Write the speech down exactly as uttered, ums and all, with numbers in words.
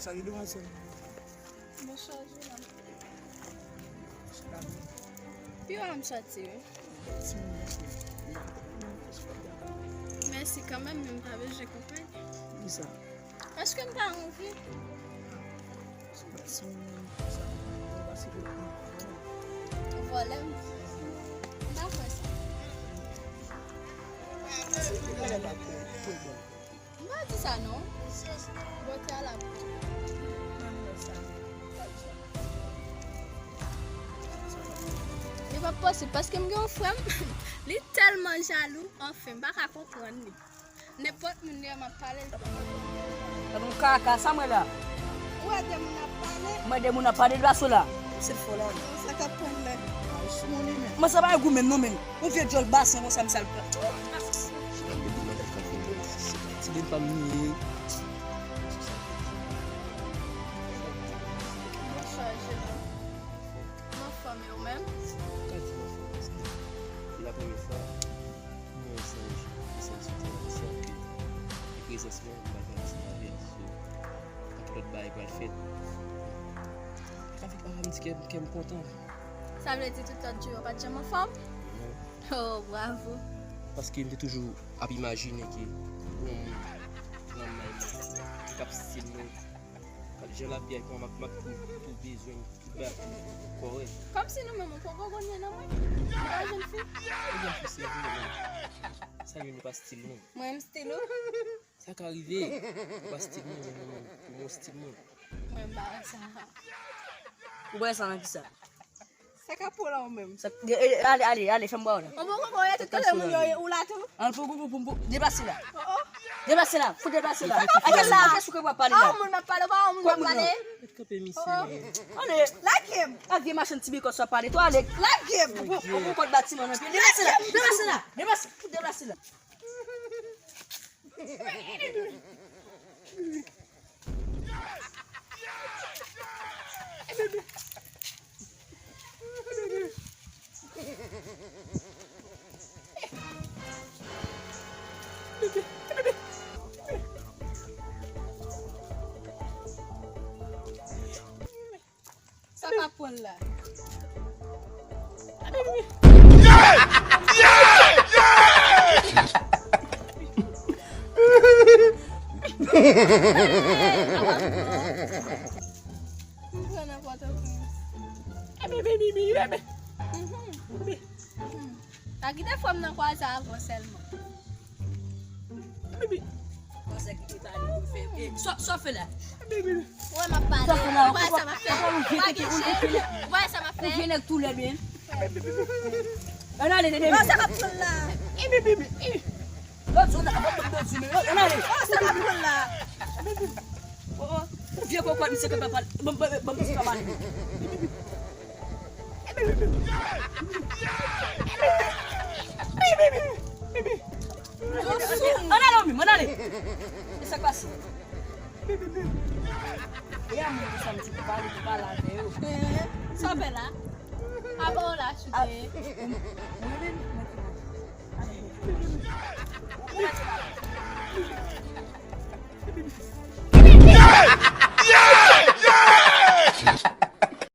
Salut, demwazèl. Bonswa, Jolan. Pi w a m soti, wi. Mèsi kanmenm, men m pa bezwen konprann. Kisa? Paske m pa anvi. Vòlè m. M pa kwè sa. M pa di sa non. Bote a la. Li pa posib paske m gen yon frè m, li tèlman jalou, anfen, m pa ka konprann li. Nenpòt moun dèyè m ap pale, li pa konprann. Sa bon kaka, sa mwen la. Ou wè de moun ap pale? Mwen de moun ap pale, li pa sou la. Se fò la. Sa k ap pran lè. Mwen sa pa yon goumen non, men. Yon vye djòl basen konsa, misye al pran. Ti bebe pa m li ye. Bonswa, Jeno. M anfòm, e ou menm? Ka di m anfòm, paske se la premye fwa mwen wè Sanj, e Sanj sou tèren, se anpil. E prezans mwen, m pa ka di sa avè l, so, anpil lòt bagay pral fèt. Sa fè pa m di kè m, kè m kontan. Sa vle di tout lòt jou yo pa t janm anfòm? Non. Oh, bravo. Paske m te toujou ap imajine ke gon moun nan men mwen k ap stil mwen. Jan l ap ye ak mwen, m ap, m ap tou, tou bezwen, tout bagay pou kòrèk. Kòmsi nou menm, ou poko konn yen nan mwen? Ou pa jwenn fi? Ou jwenn fi, se vre, men sa yo nou pa stil nou. Mwen, m stil ou? Sa ka rive. Ou pa stil mwen, men mwen, mwen, pou mwen, w stil mwen. Mwen, m pa wè sa. Ou pa wè sa nan kisa? Sa k ap pou la ou menm? Sa, e, e, ale, ale, ale, fè m bwa w la. Ou poko konn yen tout kote moun yo ye, ou la tou? An, pou, pou, pou, pou, pou, deplase la. Oh, oh. Deplase la, fout deplase la. Sa k ap pou la? A kiyès ou kwè w ap pale la? Oh, moun m ap pale, ou pa wè moun m ap pale? Mèt kanpe misye, men. Ale. Lage m. Ak vye machann ti bikòs w ap pale tou, ale. Lage m. Ou, ou, ou poko batiman nan pye. Deplase la, deplase la, deplase, fout deplase la. Sa k ap pran l la? M pran nan Pòtoprens. Mhm. Mhm. Pa kite frè m nan kwaze avan sèlman. Bibi. Kòmsi ki te pale pou fè. E, sa, sa fè la? Bibi. Wè m ap pale. Sa fè la? Ou wè sa m ap fè? Ou pa gen chen. Ou wè sa m ap fè? Ou vye nèg tou lèd, men. Ann ale, Dede. Non, sa k ap pran la? E, bibi, bibi. Lòt jou, ann ale. Oh, sa k ap pran la? Oh, oh. Vye kokòt, misye ka pale. Bon, bon, bon, misye ka pale. Ann ale, ann ale. E sa k pase? E a moun ki sa m di pou pale, pou pale avè yo. Sa w fè la? Apa w la choute?